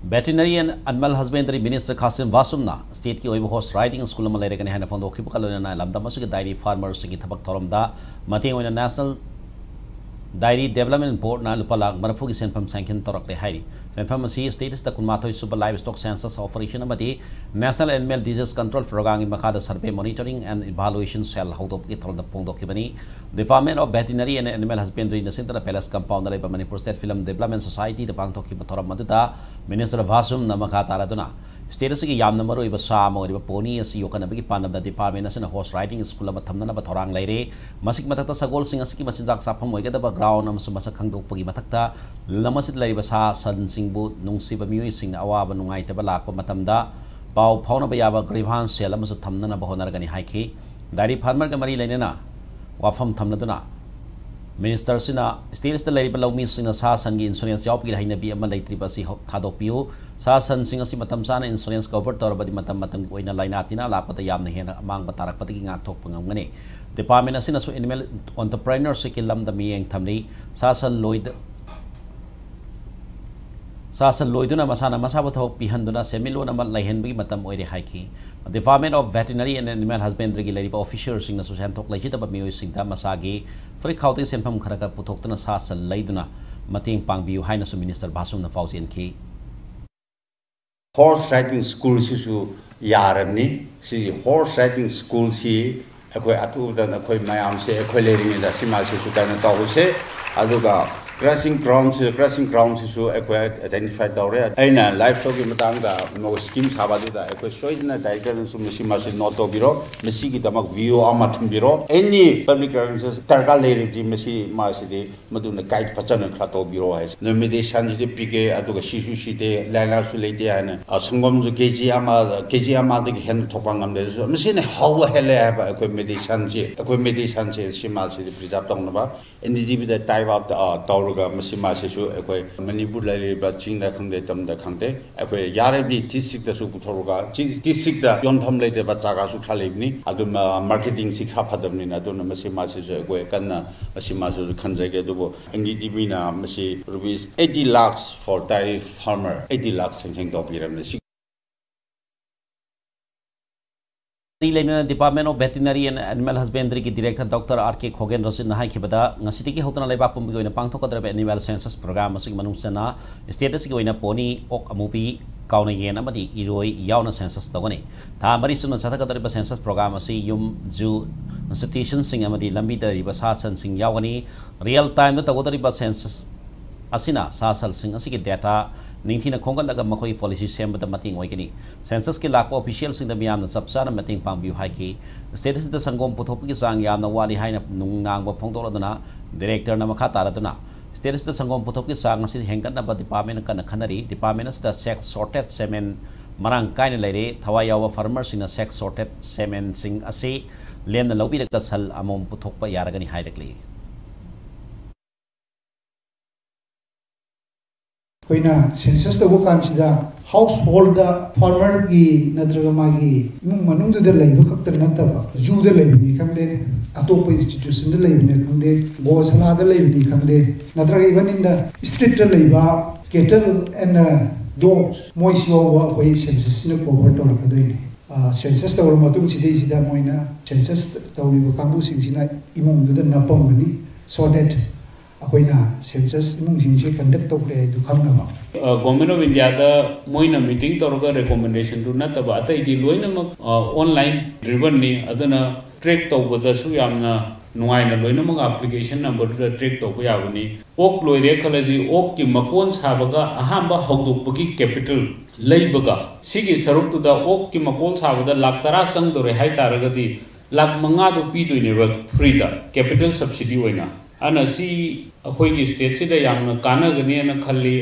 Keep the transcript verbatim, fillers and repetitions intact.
Veterinary and Animal Husbandry Minister Khashim Bashumꯅ stateꯀꯤ ꯑꯣꯏꯕ horse riding school ꯑꯃ ꯂꯩꯔꯒꯅꯤ ꯍꯥꯏꯅ ꯐꯣꯡꯗꯣꯛꯈꯤꯕꯒ ꯂꯣꯏꯅꯅ ꯂꯝꯗꯝ ꯑꯁꯤꯒꯤ dairy farmerꯁꯤꯡꯒꯤ ꯊꯕꯛ ꯊꯧꯔꯝꯗ ꯃꯇꯦꯡ ꯑꯣꯏꯅ National Dairy Development Boardꯅ ꯂꯨꯄꯥ ꯂꯥꯈ ꯃꯔꯤꯐꯨꯒꯤ ꯁꯦꯟꯐꯝ sanction ꯇꯧꯔꯛꯂꯦ ꯍꯥꯏꯔꯤ꯫ ꯁꯦꯟꯐꯝ ꯑꯁꯤ stateꯁꯤꯗ ꯀꯨꯟꯃꯥꯊꯣꯏ ꯁꯨꯕ Livestock Census Operation ꯑꯃꯗꯤ National Animal Disease Control Programꯒꯤ ꯃꯈꯥꯗ Survey, Monitoring and Evaluation Cell ꯍꯧꯗꯣꯛꯄꯒꯤ ꯊꯧꯔꯝꯗ ꯐꯣꯡꯗꯣꯛꯈꯤꯕꯅꯤ꯫ Department of Veterinary and Animal Husbandryꯅ ꯁꯤꯟꯗꯨꯅ Palace Compoundꯗ ꯂꯩꯕ Manipur State Film Development Societyꯗ ꯄꯥꯡꯊꯣꯛꯈꯤꯕ ꯊꯧꯔꯝ ꯑꯗꯨꯗ Minister ꯕꯥꯁꯨꯝꯅ ꯃꯈꯥ ꯇꯥꯔꯗꯨꯅ state ꯑꯁꯤꯒꯤ ꯌꯥꯝꯅ ꯃꯔꯨꯑꯣꯏꯕ ꯁꯥ ꯑꯃ ꯑꯣꯏꯔꯤꯕ pony ꯑꯁꯤ ꯌꯣꯛꯈꯠꯅꯕꯒꯤ ꯄꯥꯟꯗꯝꯗ department ꯑꯁꯤꯅ horse riding school ꯑꯃ ꯊꯝꯅꯅꯕ ꯊꯧꯔꯥꯡ ꯂꯩꯔꯦ꯫ ꯃꯁꯤꯒꯤ ꯃꯊꯛꯇ ꯁꯒꯣꯜꯁꯤꯡ ꯑꯁꯤꯒꯤ ꯃꯆꯤꯟꯖꯥꯛ ꯆꯥꯐꯝ ꯑꯣꯏꯒꯗꯕ ground ꯑꯃꯁꯨ ꯃꯁꯛ ꯈꯪꯗꯣꯛꯄꯒꯤ ꯃꯊꯛꯇ ꯂꯝ ꯑꯁꯤꯗ ꯂꯩꯔꯤꯕ ꯁꯥ ꯁꯟꯁꯤꯡꯕꯨ ꯅꯨꯡꯁꯤꯕ ꯃꯤꯑꯣꯏꯁꯤꯡꯅ ꯑꯋꯥꯕ ꯅꯨꯡꯉꯥꯏꯇꯕ ꯂꯥꯛꯄ ꯃꯇꯝꯗ ꯄꯥꯎ ꯐꯥꯎꯅꯕ ꯌꯥꯕ grievance cell ꯑꯃꯁꯨ ꯊꯝꯅꯅꯕ ꯍꯣꯠꯅꯔꯒꯅꯤ ꯍꯥꯏꯈꯤ꯫ Dairy farmerꯒ ꯃꯔꯤ ꯂꯩꯅꯅ ꯋꯥꯐꯝ ꯊꯝꯅꯗꯨꯅ Ministerꯁꯤꯅ stateꯁꯤꯗ ꯂꯩꯔꯤꯕ ꯂꯧꯃꯤꯁꯤꯡꯅ ꯁꯥ ꯁꯟꯒꯤ insurance ꯌꯥꯎꯕꯒꯤ ꯍꯩꯅꯕꯤ ꯑꯃ ꯂꯩꯇ꯭ꯔꯤꯕ ꯑꯁꯤ ꯍꯧ-, ꯊꯥꯗꯣꯛꯄꯤꯌꯨ꯫ ꯁꯥ ꯁꯟꯁꯤꯡ ꯑꯁꯤ ꯃꯇꯝ ꯆꯥꯅ insurance cover ꯇꯧꯔꯕꯗꯤ ꯃꯇꯝ ꯃꯇꯝꯒꯤ ꯑꯣꯏꯅ ꯂꯥꯏꯅꯥ ꯇꯤꯟꯅꯥ ꯂꯥꯛꯄꯗ ꯌꯥꯝꯅ ꯍꯦꯟꯅ ꯑꯃꯥꯡꯕ ꯇꯥꯔꯛꯄꯗꯒꯤ ꯉꯥꯛꯊꯣꯛꯄ ꯉꯝꯒꯅꯤ꯫ Department ꯑꯁꯤꯅꯁꯨ animal entrepreneurshipꯀꯤ ꯂꯝꯗ ꯃꯤꯠꯌꯦꯡ ꯊꯝꯂꯤ꯫ ꯁꯥ ꯁꯟ ꯂꯣꯏꯗ-, ꯁꯥ ꯁꯟ ꯂꯣꯏꯗꯨꯅ ꯃꯁꯥꯅ ꯃꯁꯥꯕꯨ ꯊꯕꯛ ꯄꯤꯍꯟꯗꯨꯅ ꯁꯦꯟꯃꯤꯠꯂꯣꯟ ꯑꯃ ꯂꯩꯍꯟꯕꯒꯤ ꯃꯇꯝ ꯑꯣꯏꯔꯦ ꯍꯥꯏꯈꯤ꯫ Department of Veterinary and Animal Husbandryꯒꯤ ꯂꯩꯔꯤꯕ officerꯁꯤꯡꯅꯁꯨ ꯁꯦꯟꯊꯣꯛ ꯂꯩꯖꯗꯕ ꯃꯤꯑꯣꯏꯁꯤꯡꯗ ꯃꯁꯥꯒꯤ ꯐꯨꯔꯤꯠꯈꯥꯎꯗꯒꯤ ꯁꯦꯟꯐꯝ ꯈꯔ ꯈꯔ ꯄꯨꯊꯣꯛꯇꯨꯅ ꯁꯥ ꯁꯟ ꯂꯩꯗꯨꯅ ꯃꯇꯦꯡ ꯄꯥꯡꯕꯤꯌꯨ ꯍꯥꯏꯅꯁꯨ Minister ꯕꯥꯁꯨꯝꯅ ꯄꯥꯎꯖꯦꯟꯈꯤ꯫ Horse riding schoolꯁꯤꯁꯨ ꯌꯥꯔꯅꯤ꯫ ꯁꯤ horse riding schoolꯁꯤ ꯑꯩꯈꯣꯏ ꯑꯊꯨꯕꯗ ꯑꯩꯈꯣꯏ ꯃꯌꯥꯝꯁꯦ ꯑꯩꯈꯣꯏ ꯂꯩꯔꯤꯉꯩꯗ ꯁꯤꯃꯥꯁꯤꯁꯨ ꯀꯩꯅꯣ ꯇꯧꯔꯁꯦ꯫ ꯑꯗꯨꯒ grazing groundꯁꯤ, grazing groundꯁꯤꯁꯨ ꯑꯩꯈꯣꯏ identify ꯇꯧꯔꯦ꯫ ꯑꯩꯅ livestockꯀꯤ ꯃꯇꯥꯡꯗ ꯃꯣꯏ scheme ꯁꯥꯕ ꯑꯗꯨꯗ ꯑꯩꯈꯣꯏ ꯁꯣꯏꯗꯅ ꯗꯥꯏꯔꯦꯛꯇꯔꯅꯁꯨ ꯃꯁꯤ ꯃꯥꯁꯤ note ꯇꯧꯕꯤꯔꯣ꯫ ꯃꯁꯤꯒꯤꯗꯃꯛ VO ꯑꯃ ꯊꯝꯕꯤꯔꯣ꯫ Any public grievances ꯗꯔꯀꯥꯔ ꯂꯩꯔꯗꯤ ꯃꯁꯤ ꯃꯥꯁꯤꯗꯤ ꯃꯗꯨꯅ guide ꯐꯖꯅ ꯈꯔ ꯇꯧꯕꯤꯔꯣ ꯍꯥꯏꯁꯦ꯫ ꯅꯣꯏ medicineꯁꯤꯗꯤ ꯄꯤꯒꯦ, ꯑꯗꯨꯒ ꯁꯤꯁꯨ ꯁꯤꯗꯦ, ꯂꯥꯏꯅꯥꯁꯨ ꯂꯩꯇꯦ ꯍꯥꯏꯅ, ꯑ, ꯁꯪꯒꯣꯝꯁꯨ KG ꯑꯃ, KG ꯑꯃꯗꯒꯤ ꯍꯦꯟꯅ ꯊꯣꯛꯄ ꯉꯝꯗꯦ꯫ ꯑꯗꯨꯁꯨ ꯃꯁꯤꯅ ꯍꯧꯕ ꯍꯦꯜꯂꯦ ꯍꯥꯏꯕ ꯑꯩꯈꯣꯏ medicineꯁꯤ, ꯑꯩꯈꯣꯏ medicineꯁꯤ ꯁꯤ ꯃꯥꯁꯤꯗꯤ preserve ꯇꯧꯅꯕ NDDBꯗ tie up, ꯑ, ꯇꯧ ꯑꯗꯨꯒ ꯃꯁꯤ ꯃꯥꯁꯤꯁꯨ ꯑꯩꯈꯣꯏ ꯃꯅꯤꯄꯨꯔꯗ ꯂꯩꯔꯤꯕ ꯆꯤꯡꯗ ꯈꯪꯗꯦ, ꯇꯝꯗ ꯈꯪꯗꯦ, ꯑꯩꯈꯣꯏ ꯌꯥꯔꯗꯤ ꯗꯤꯁꯇ꯭ꯔꯤꯛꯇꯁꯨ ꯄꯨꯊꯣꯔꯒ, ꯗꯤꯁꯇ꯭ꯔꯤꯛꯇ ꯌꯣꯟꯐꯝ ꯂꯩꯇꯕ ꯖꯒꯥꯁꯨ ꯈꯔ ꯂꯩꯕꯅꯤ꯫ ꯑꯗꯨꯝ ꯃꯥꯔꯀꯦꯇꯤꯡꯁꯤ ꯈꯔ ꯐꯗꯕꯅꯤꯅ, ꯑꯗꯨꯅ ꯃꯁꯤ ꯃꯥꯁꯤꯁꯨ ꯑꯩꯈꯣꯏ ꯀꯟꯅ ꯃꯁꯤ ꯃꯥꯁꯤꯁꯨ ꯈꯟꯖꯒꯦ꯫ ꯑꯗꯨꯕꯨ ꯑꯦꯟ ꯗꯤ ꯗꯤ ꯕꯤꯅ ꯃꯁꯤ ꯔꯨꯄꯤꯁ ꯑꯩꯠꯇꯤ ꯂꯥꯛꯁ ꯐꯣꯔ ꯇꯥꯏ ꯐꯥꯔꯃꯔ ꯑꯩꯠꯇꯤ ꯂꯥꯛꯁ ꯁꯦꯡꯁꯟ ꯇꯧꯕꯤꯔꯝꯅꯤ꯫ ꯁꯤ ꯃꯔꯤ ꯂꯩꯅꯅ Department of Veterinary and Animal Husbandryꯒꯤ Director Doctor R K ꯈꯣꯒꯦꯟ ꯔꯣꯖꯤꯠꯅ ꯍꯥꯏꯈꯤꯕꯗ, ꯉꯁꯤꯗꯒꯤ ꯍꯧꯗꯨꯅ ꯂꯩꯕꯥꯛ ꯄꯨꯝꯕꯒꯤ ꯑꯣꯏꯅ ꯄꯥꯡꯊꯣꯛꯀꯗꯧꯔꯤꯕ Animal Census Program ꯑꯁꯤꯒꯤ ꯃꯅꯨꯡ ꯆꯟꯅ state ꯑꯁꯤꯒꯤ ꯑꯣꯏꯅ pony, ꯑꯣꯛ ꯑꯃꯨꯕꯤ, ꯀꯥꯎꯅ ꯌꯦꯟ ꯑꯃꯗꯤ ꯏꯔꯣꯏ ꯌꯥꯎꯅ census ꯇꯧꯒꯅꯤ꯫ ꯊꯥ ꯃꯔꯤ ꯆꯨꯞꯅ ꯆꯠꯊꯒꯗꯧꯔꯤꯕ census program ꯑꯁꯤ ꯌꯨꯝ, zoo, institutionꯁꯤꯡ ꯑꯃꯗꯤ ꯂꯝꯕꯤꯗ ꯂꯩꯔꯤꯕ ꯁꯥ ꯁꯟꯁꯤꯡ ꯌꯥꯎꯒꯅꯤ꯫ Real timeꯗ ꯇꯧꯒꯗꯧꯔꯤꯕ census ꯑꯁꯤꯅ ꯁꯥ ꯁꯟꯁꯤꯡ ꯑꯁꯤꯒꯤ data ꯅꯤꯡꯊꯤꯅ ꯈꯣꯝꯒꯠꯂꯒ ꯃꯈꯣꯏꯒꯤ policy ꯁꯦꯝꯕꯗ ꯃꯇꯦꯡ ꯑꯣꯏꯒꯅꯤ꯫ Censusꯀꯤ ꯂꯥꯛꯄ officialꯁꯤꯡꯗ ꯃꯤꯌꯥꯝꯅ ꯆꯞ ꯆꯥꯅ ꯃꯇꯦꯡ ꯄꯥꯡꯕꯤꯌꯨ ꯍꯥꯏꯈꯤ꯫ State ꯑꯁꯤꯗ ꯁꯪꯒꯣꯝ ꯄꯨꯊꯣꯛꯄꯒꯤ ꯆꯥꯡ ꯌꯥꯝꯅ ꯋꯥꯠꯂꯤ ꯍꯥꯏꯅ ꯅꯨꯡꯅꯥꯡꯕ ꯐꯣꯡꯗꯣꯛꯂꯗꯨꯅ, Directorꯅ ꯃꯈꯥ ꯇꯥꯔꯗꯨꯅ, state ꯑꯁꯤꯗ ꯁꯪꯒꯣꯝ ꯄꯨꯊꯣꯛꯄꯒꯤ ꯆꯥꯡ ꯑꯁꯤ ꯍꯦꯟꯒꯠꯅꯕ departmentꯅ ꯀꯟꯅ ꯈꯟꯅꯔꯤ꯫ Department ꯑꯁꯤꯗ sex sorted semen ꯃꯔꯥꯡ ꯀꯥꯏꯅ ꯂꯩꯔꯦ꯫ ꯊꯋꯥꯏ ꯌꯥꯎꯕ farmerꯁꯤꯡꯅ sex sorted semenꯁꯤꯡ ꯑꯁꯤ ꯂꯦꯝꯅ ꯂꯧꯕꯤꯔꯒ ꯁꯟ ꯑꯃꯣꯝ ꯄꯨꯊꯣꯛꯄ ꯌꯥꯔꯒꯅꯤ ꯍꯥꯏꯔꯛꯂꯤ꯫ ꯑꯩꯈꯣꯏꯅ census ꯇꯧꯕ ꯀꯥꯟꯁꯤꯗ householdꯗ farmerꯒꯤ ꯅꯠꯇ꯭ꯔꯒ ꯃꯥꯒꯤ ꯏꯃꯨꯡ ꯃꯅꯨꯡꯗꯨꯗ ꯂꯩꯕ ꯈꯛꯇ ꯅꯠꯇꯕ, zooꯗ ꯂꯩꯕꯅꯤ ꯈꯪꯗꯦ, ꯑꯇꯣꯞꯄ institutionꯗ ꯂꯩꯕꯅꯤ ꯈꯪꯗꯦ, ꯒꯣꯁꯥꯂꯥꯗ ꯂꯩꯕꯅꯤ ꯈꯪꯗꯦ, ꯅꯠꯇ꯭ꯔꯒ even in the streetꯇ ꯂꯩꯕ cattle and dogs, ꯃꯣꯏꯁꯤ ꯐꯥꯎꯕ ꯑꯩꯈꯣꯏ censusꯁꯤꯅ cover ꯇꯧꯔꯛꯀꯗꯣꯏꯅꯤ꯫ Census ꯇꯧꯔꯕ ꯃꯇꯨꯡ ꯁꯤꯗꯩꯁꯤꯗ ꯃꯣꯏꯅ census ꯇꯧꯔꯤꯕ ꯀꯥꯡꯕꯨꯁꯤꯡꯁꯤꯅ ꯏꯃꯨꯡꯗꯨꯗ ꯅꯞꯄꯝꯒꯅꯤ, so that ꯑꯩꯈꯣꯏꯅ census ꯏꯃꯨꯡꯁꯤꯡꯁꯦ conduct ꯇꯧꯈ꯭ꯔꯦ ꯍꯥꯏꯗꯨ ꯈꯪꯅꯕ꯫ Government of Indiaꯗ ꯃꯣꯏꯅ meeting ꯇꯧꯔꯒ recommendationꯗꯨ ꯅꯠꯇꯕ ꯑꯇꯩꯗꯤ ꯂꯣꯏꯅꯃꯛ online drivenꯅꯤ꯫ ꯑꯗꯨꯅ track ꯇꯧꯕꯗꯁꯨ ꯌꯥꯝꯅ ꯅꯨꯡꯉꯥꯏꯅ ꯂꯣꯏꯅꯃꯛ application numberꯗꯨꯗ track ꯇꯧꯕ ꯌꯥꯕꯅꯤ꯫ ꯑꯣꯛ ꯂꯣꯏꯔꯦ ꯈꯜꯂꯁꯤ, ꯑꯣꯛꯀꯤ ꯃꯀꯣꯟ ꯁꯥꯕꯒ ꯑꯍꯥꯟꯕ ꯍꯧꯗꯣꯛꯄꯒꯤ capital ꯂꯩꯕꯒ ꯁꯤꯒꯤ ꯁꯔꯨꯛꯇꯨꯗ ꯑꯣꯛꯀꯤ ꯃꯀꯣꯟ ꯁꯥꯕꯗ ꯂꯥꯛ ꯇꯔꯥ ꯆꯪꯗꯣꯔꯦ ꯍꯥꯏ ꯇꯥꯔꯒꯗꯤ, ꯂꯥꯛ ꯃꯉꯥꯗꯣ ꯄꯤꯗꯣꯏꯅꯦꯕ freeꯗ, capital subsidy ꯑꯣꯏꯅ꯫ ꯑꯗꯨꯅ ꯁꯤ ꯑꯩꯈꯣꯏꯒꯤ stateꯁꯤꯗ ꯌꯥꯝꯅ ꯀꯥꯟꯅꯒꯅꯤꯅ ꯈꯜꯂꯤ꯫